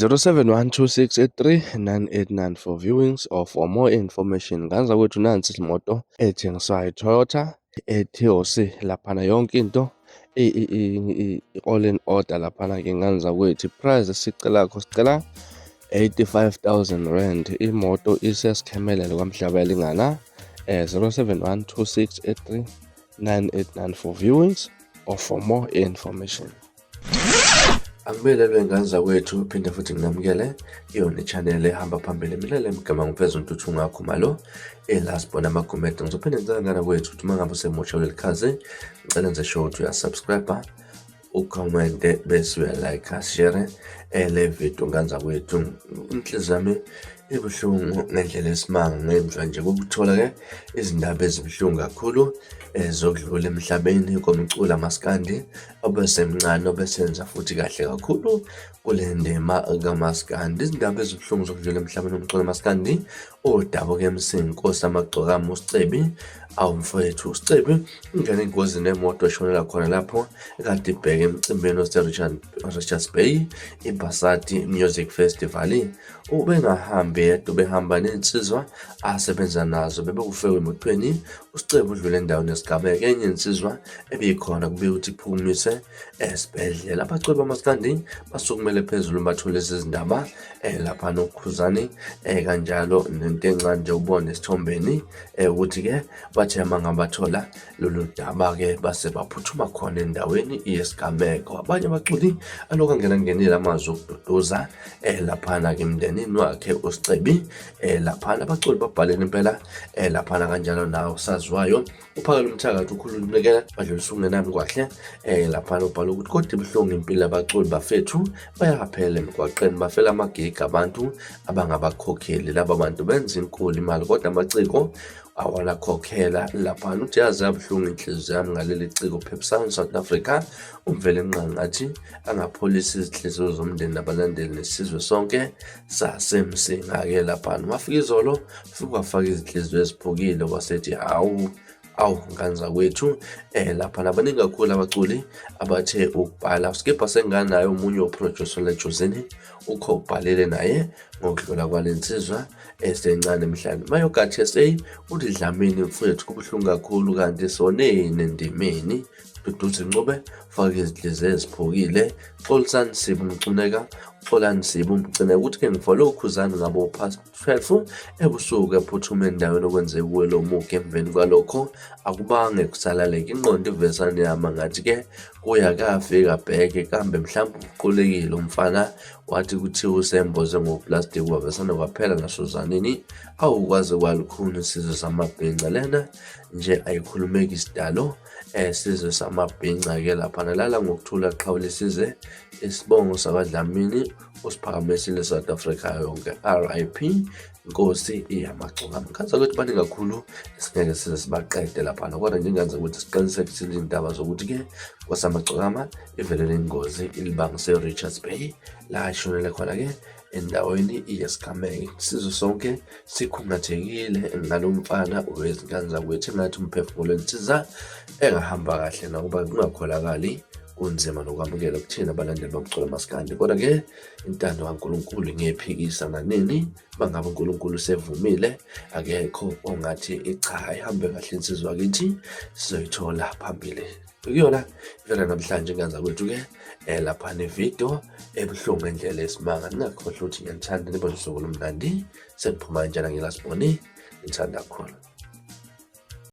0712683989 for viewings or for more information. Nganza kwethu nansi imoto ethengiswayo, Toyota Etios laphana, yonke into all in order laphana-ke nganza kwethu. Price esicelakho, sicela 85,000 rand. Imoto isesikhemelele kwaMhlabuyalingana. 0712683989 for viewings or for more information. Angibelelwe ngane zakwethu, phinde futhi nginamukele iyona i-channel ehamba phambili. Mina le mgama ngiveza uNtuthu Khumalo, eLast Born amaGumede. Ngizophinde ngicela ngane kwethu ukuthi uma ngabe usemusha kuleli khazi, ngicela enze sure ukuthi uyasubscribe, ucommente, bese uyalike, share le video. Ngane zakwethu, inhliziyo yami ibuhlungu ngendlela esimanga ngemva nje kokuthola-ke izindaba ezibuhlungu kakhulu zokudlula emhlabeni komculi amaskandi obesemncane, obesenza futhi kahle kakhulu kule ndima kamaskandi. Izindaba ezibuhlungu zokudlula emhlabeni umculi amaskandi odabuka eMsinga, Amagcokama, uSicebi. Awu mfowethu, uSicebi ungene engozini yemoto, eshonela khona lapho ekade ibheke emcimbini ose-Richards Bay, iBasati Music Festival. Ubengahambi yedwa, ubehamba ney'nsizwa asebenza nazo. Bebekufekwe emotweni, uSicebi udlule endaweni yesigameko. Enye insizwa ebikhona kubika ukuthi iphumumise esibhedlela. Abaculi bamaskandi basukumele phezulu, bathole lezi zindaba lapha noKhuzani kanjalo nento encane nje ubone esithombeni ukuthi-ke bathe uma ngabathola lolu daba-ke base baphuthuma khona endaweni yesigameko. Abanye abaculi alokhu angena ngenile amazwi okududuza laphana-ke emndenini wakhe uSicebi laphana. Abaculi babhalele impela laphana kanjalo nawo saziwayo uPhakela umthakathi ukhululekela badlulisa ukungenami kwahle laphana. Ubhala ukuthi kodwa ibuhlungu impilo abaculi bafethu, bayaphela emgwaqeni, bafela amagigi abantu abangabakhokheli. Laba bantu benza inkulu imali kodwa amaciko awalakhokhela laphana. Uthi yazi yabuhlungu inhliziyo yami ngaleli ciko, phephisani South Africa, umvele nqangathi angapholisa izinhliziyo zomndeni nabalandeli nesizwe sonke saseMsinga-ke laphana. Wafika izolo, fike wafaka izinhliziyo eziphukile, wasethi hawu awu ngane zakwethu lapha nabaningi kakhulu abaculi abathe ukubhala. Skipper senganayo omunye woproducer lejozini ukho ubhalele naye ngokudlula kwale nsizwa esencane emhlane. Mayogathi SA uthi Dlamini mfowethu, kubuhlungu kakhulu, kanti soneni endimeni. Duduzi Ncube faka izinhliziyo eziphukile. Xolisani Sibu Mcuneka, Xolani Sibu Mcineka ukuthi-ke ngifole uKhuzani ngabo past 12 ebusuku ephuthuma endaweni okwenzeka kuwe lo mugi. Emveni kwalokho akubange kusalaleka ingqondo ivesane yama ngathi-ke kuya kafika bheke kambe mhlawumbe uqulekile umfana, wathi kuthiwa usemboze ngoplastiki wavesane kwaphela nasozanini. Awukwazi kwalukhuni isizwe samabhinca lena nje, ayikhulumeki isidalo sizwe samabhinca-ke laphana. Lala ngokuthula qhawule size isibongo sakwaDlamini usiphakamisile South Africa yonke. RIP Nkosi iyamagcokama. Ngikhaza ukuthi baningi kakhulu esingeke size sibaqede laphana, kodwa ngingenza ukuthi siqinisekisile iy'ndaba zokuthi-ke Nkosi yamagcokama ivelele ingozi ilibangise Richards Bay la ishonele khona-ke endaweni yesigameko. Isizwe sonke sikhungathekile ngalo mfana wezingane zakwethu, engathi umphefumulo ensiza engahamba kahle, nakuba kungakholakali, kunzima nokwamukela kuthina abalandeli bomculo maskandi, kodwa-ke intando kaNkulunkulu ngephikisa nanini. Mangabe uNkulunkulu usevumile, akekho ongathi cha. Ihambe kahle insizwa kithi, sizoyithola phambili kuyona ivela namhlanje ingane zakwethu-ke lapha nevidiyo ebuhlungu ngendlela esimanga. Ningakhohlwa ukuthi ngiyanithanda, nibe nosuku olumnandi. Sekuphuma njena ngilasiboni, ngithanda kakhulu.